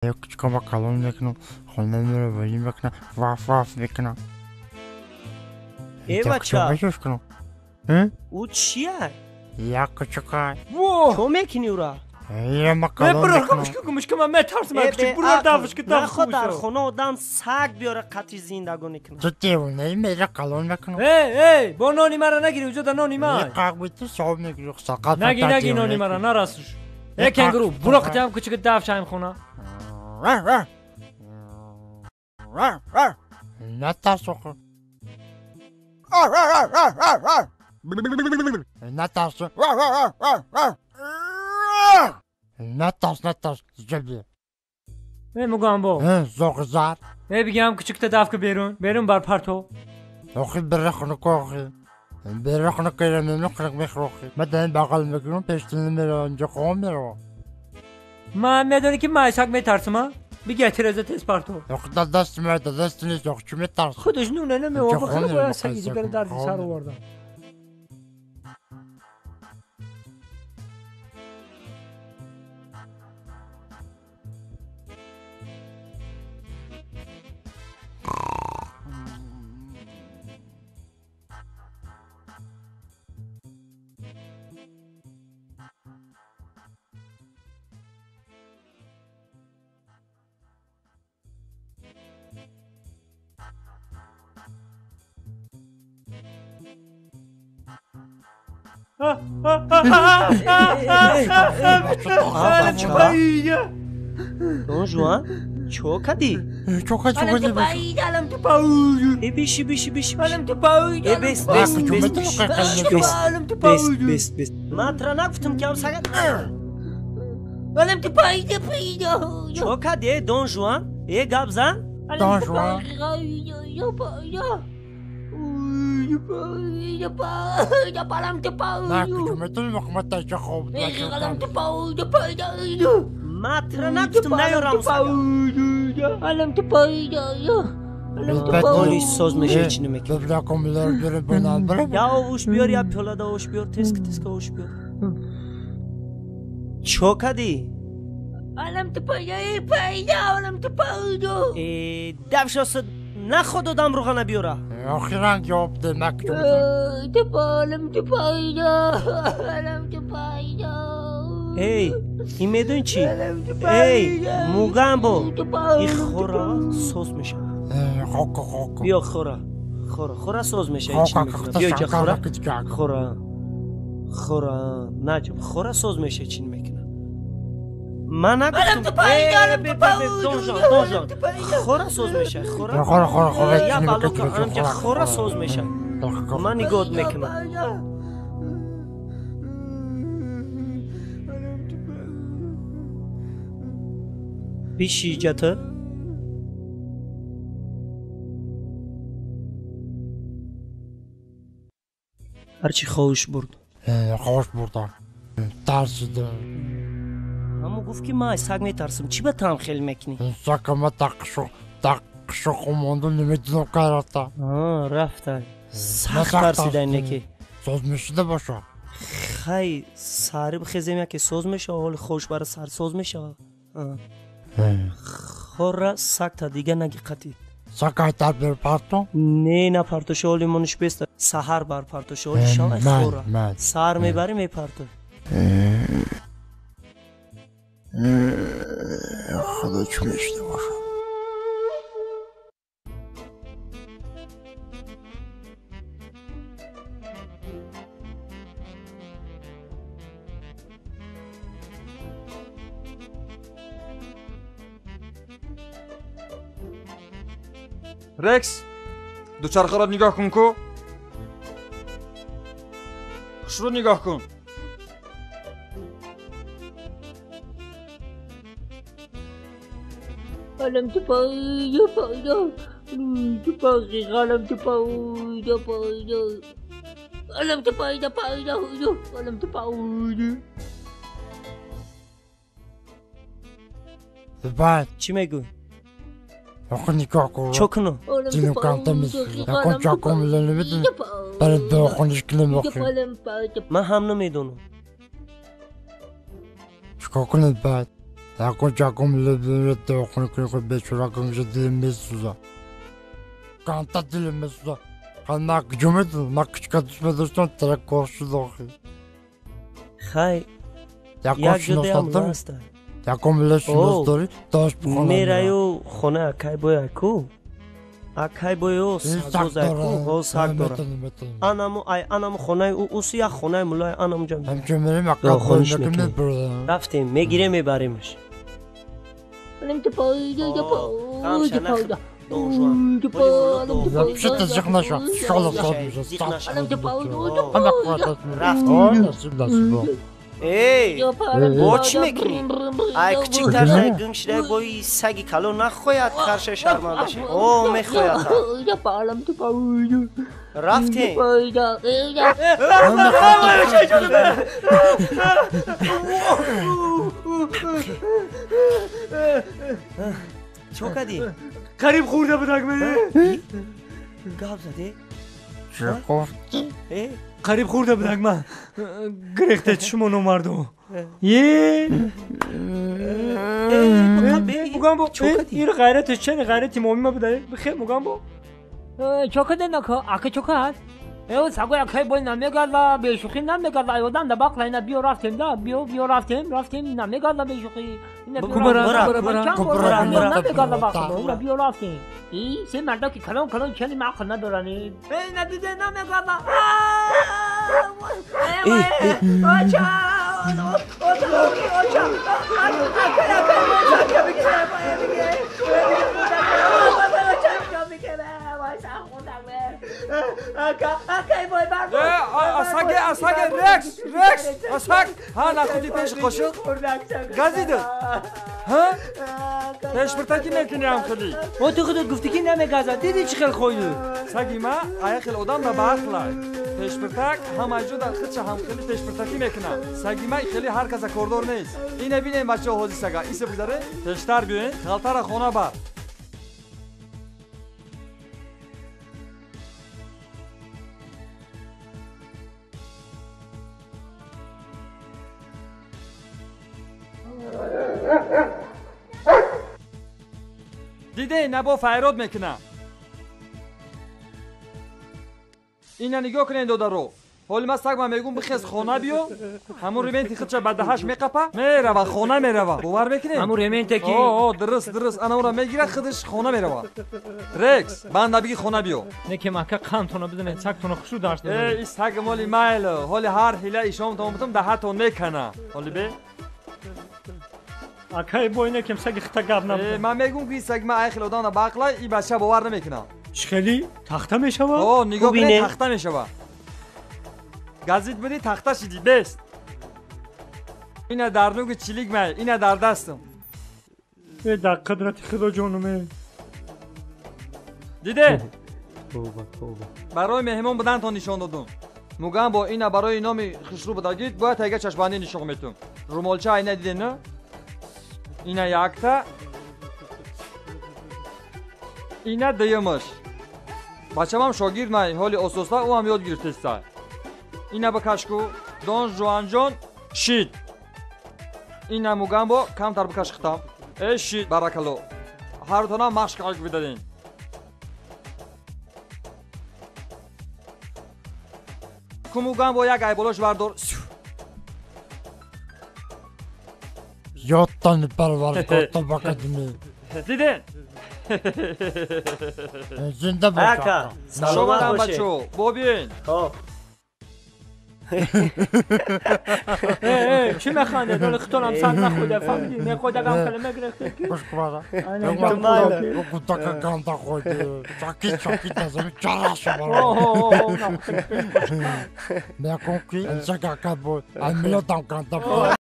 Кучукама калон мекунам, хона меро валӣ мекунам, ваф ваф мекунам. Э, бача. Кунам. Ӯ чия? Як кучука. Чо мекунӣ ӯра? Ема калон мекунам. Мушка, ман метарсам, кучук бурор давш ки давш. Нахо дар хона одам саг биёра, қатъи зиндагонӣ кунам. Ту девонаи, мера калон мекунам. Эй, эй, бо нони мара нагири, уҷо да нони май. Қақ бити соб мегири, сақат. Наги, наги нони мара, нарасуш. Э, кенгуру, буро қатиам кучука давш ҳам хона. Натарс охо. Натарс. Натарс, натарс. Ҷабӣ. Э, мугамбо. Зоғзар. Э, бигам кучукта давка берун. Берун бар парто. Охи бира хунук охи. Бира хунук ира мемну хунук мехрохи. Ман дан бағал мекунам, пештини меравам, инҷо қом меравам. Ман медонӣ ки ман саг метарсам, а? Бига тиреза тез парто. Охи да даст ма, да даст нест, охи чӣ метарсам? Худаш нуна намеова, хеле бояд саги дигар дарди сар овардам. Дон Жуан, чо кардӣ? Чо кардӣ? Э, биши, биши, биши. Э, бес, бес, бес, бес, бес, бес. Ман тра нагуфтам ки ам сага. Чо кардӣ, э, Дон Жуан? Э, гап зан? Дон Жуан. Ман тра нагуфтам, наёрам сага. Оли соз меша, чӣ намекунӣ? Я овуш биёр, я пиёлада овуш биёр, теска, теска овуш биёр. Чо кардӣ? Э, давшоса наход одам руғана биёра. Охи ранг ёб демак. Эй, ин медонӣ чӣ? Эй, мугамбо, и хора соз мешавад. Хока, хока. Биё, хора, хора, хора, соз мешавад. Биё иҷа, хора, хора, хора, наҷаб, хора, соз мешавад, чӣ мекунад? Ман нагуфтам. Хора, соз мешавад, хора, хора, хора, хора. Я балока амҷа, хора, соз мешавад. Ман нигоҳ мекунам. Биши иҷата. Ҳарчи хоҳиш бурд. Хоҳиш бурдам. Тарсидам. Аммо гуфт ки ман саг метарсам. Чӣ ба таам хел мекунӣ? Сакама тақшуқу мондум, намедонам кай рафта. Рафта. Сахт тарсида неки. Соз мешуда боша. Хай, сари бихезем, яке соз мешава, ҳоли хоҳиш бара сар соз мешава. Хора, сагта дига наги қатӣ. Сагайтар бер парто? Не, на партоша, ҳоли мониш беста. Саҳар бар партоша, ҳоли шава хора. Саҳар мебарӣ, мепарто. Худо, чӣ мешуда боша? Рекс, дучархаро нигоҳ кун ку. Хушрӯ нигоҳ кун. Баъд Чӣ мегӯй? Охи нигоҳ кун. Чо кунам? Дилам камта месӯзад. Ягон чакомила намедонӣ? Барои дорухонаш кунем охи. Ман ҳам намедонам. Чикор кунем баъд? Ягон ҷагом леб бечора гангжа дилим месӯза. Ганта дилим месӯза. Ма куҷо медонам, ма кучка дӯст медоштам, тараккор шуд охи. Хай, ягон шинос надорӣ? Ягон миллат шинос дорӣ? Дошт бихона. Мераю хона акай бой аку. Акай бой о сагоз аку, о саг дора. Анаму ай анаму хонаи ӯ усу як хонаи муллои анаму ҷа. Ҳамчун мерем акай бой мебурдам. Рафтем, мегирем, мебаремаш. Вообще-то зиқ наша, шола сод меша. Эй, бо чӣ мекунӣ? Ай кучиктар шай гунг шидай бои саги калон нахояд карша шарманда ши. О, мехояд. Рафтем. Чо кардӣ? Қариб хӯрда будак ме. Гап задӣ? Чӣ гуфтӣ? Қариб хӯрда будак ман. Гирехте шумо номардо. Е. Мугамбо, ир ғайраташ чани ғайрати момима буда? Бихел Мугамбо. Чо каде нака? Ака чо кад? Э, сагой акай бой намегарда, бешӯхӣ намегарда. Ай одам да бақла ина биё рафтем да, биё биё рафтем, рафтем намегарда бешӯхӣ. Намегарда бақла, ина биё рафтем. И се марда ки калон калон чани маъқл надорани. Э, надиде намегарда. Оча! Оча! Оча! Акай акай оча бигир, бигир. Асаге, Рекс, Рекс, Асак. Ҳа, нахуди пеши қошиқ? Газида. Ҳа? Пешбиртакӣ мекунӣ ҳамхелӣ. О, ту худат гуфтӣ ки намегазад. Дидӣ чӣ хел хойду? Саги ма ая хел одам ба баақлай. Пешбиртак ҳамаи ҷо дар худша ҳамхелӣ пешбиртакӣ мекунад. Саги ма хеле ҳар каса кордор нест. Ина бинем бачаҳо ҳози сага. Исе бигзаре, пештар биёен, халтара хона бар. Диде, набо файрод мекуна. Ина нигоҳ кунед додаро. Ҳоли ман сагма мегум бихез хона биё, ҳамун ременти худша ба даҳаш меқапа, мерава, хона мерава. Бовар мекунед? Ҳамун ременте ки О, дурст, дурст, ана ӯра мегира, худаш хона мерава. Рекс, банда биги хона биё. Не ки мака қандтона бизанед, сагтона хушу дарс Э, и саг моли майло. Ҳоли ҳар ҳила ишомтон бутум даҳатон мекана. Ҳоли бе? Акай бой некем саги хита гап набуда. Ман мегум ки саг ма ай хел одам на бақлай, и бача бовар намекунад. Чӣ хели тахта мешава? О, нигоҳ кунед, тахта мешава. Газит будӣ, тахта шидӣ, бест. Ина дар нуги чилик май, ина дар дастам. Э, дар қудрати худо ҷонум э. Диде? Тавба, тавба. Барои меҳмон будантон нишон додум. Мугам бо ина барои номи хушрӯ будагид, бояд тайга чашмбандӣ нишон метум. Румолча айна диден, на? Ина якта, ина дуюмаш. Бачамам шогирд май, ҳоли ососта ӯ ҳам ёд гирифтеста. Ина бикашку, Дон Жуанҷон шид. Ина Мугамбо камтар бикаш хитам. Э шид, баракалло. Ҳартонам машқ қайг бидадин. Ку Мугамбо як айболош бардор. Ёдтани парваргоҳ то ба қадимӣ. Диден? Зинда бош. Ака, саломат бошед. Бачо, бо биёен. Хоб. Э, чӣ механдед? Ҳоли хитонам саг нахӯрда, фаҳмидӣ? Мехӯрдагам хеле мегирехте ки. Гӯш кунара. Гудака ганда хӯрди. Чаки чаки тазами чараша бара. Мекун ки саг ака бо, ай милодам ганда бо.